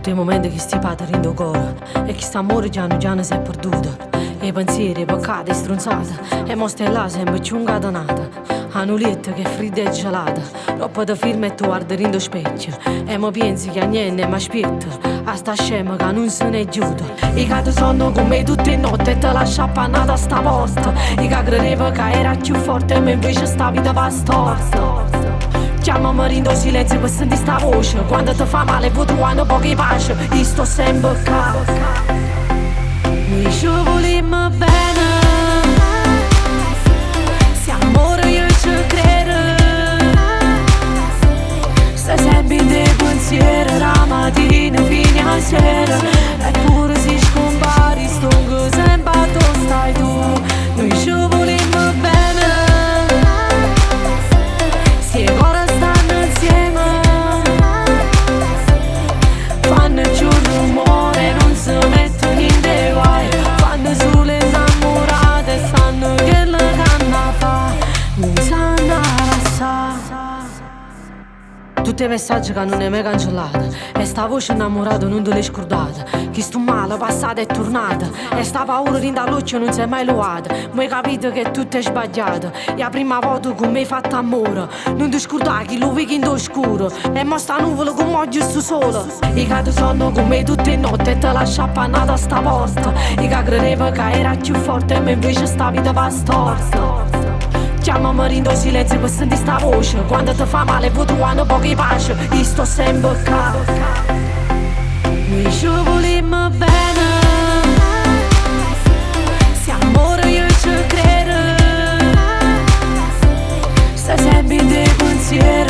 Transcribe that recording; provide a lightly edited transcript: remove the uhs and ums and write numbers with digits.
Tutt' 'e mument che stipate dint' 'o core e chist'ammore chianu chianu s'è perduto. 'E pensieri, 'e peccate, 'e strunzate e mo stai là sempe chiù 'ncatenato a nu lietto che è friddo e gelato. Doppo te firme e te guarde dint' 'o specchio e mo piensi chiagnenno e m'aspiette a sta scema ca nun se n'è ghiuta. I' ca te sonno cu me tutt' 'e notte e te lascio appannata sta porta. I' ca credevo ca era chiù forte e me invece sta vita va storta. Chiammami dint' 'o silenzio pe sentì sta voce. Quando te fa male e vuò truvà nu poco 'e pace, io sto sempe ccà. Nuje ce vulimmo bene. Si ammore io ce credo. Stai sempre dint' 'e pensieri da matina fino a sera. Eppure si scompari stongo sempre addò stai tu. Nuje ce vulimmo bene. Si 'e core stanno insieme, fanno chiù rumore, nun se mettono dint' 'e guai. Fanno solo 'e 'nnammurate e sanno chello che hanno fa. Nun s'hanno lassà. Tutt' 'e messaggi ca nun 'e mai cancellato e sta voce innamorata nun te l'hai scurdata. Chistu male passato è turnato e sta paura dint' all'uocchio nun s'è mai luata. Ma hai capito che tutto è sbagliato e 'a primma volta cu me hai fatto ammore. Nun te scurdà chillu vico int' 'o scuro e mo sta nuvola cummoglia stu sole. I' ca te sonno cu me tutt' 'e notte e te lascio appannata sta porta. I' ca credevo ca era chiù forte e me invece sta vita va storta. Chiammami dint' 'o silenzio pe sentì sta voce. Quando te fa male e vuò truvà nu poco 'e pace, io sto sempe ccà. Nuje ce vulimmo bene. Si ammore io ce credo. Stai sempre dint' 'e pensieri.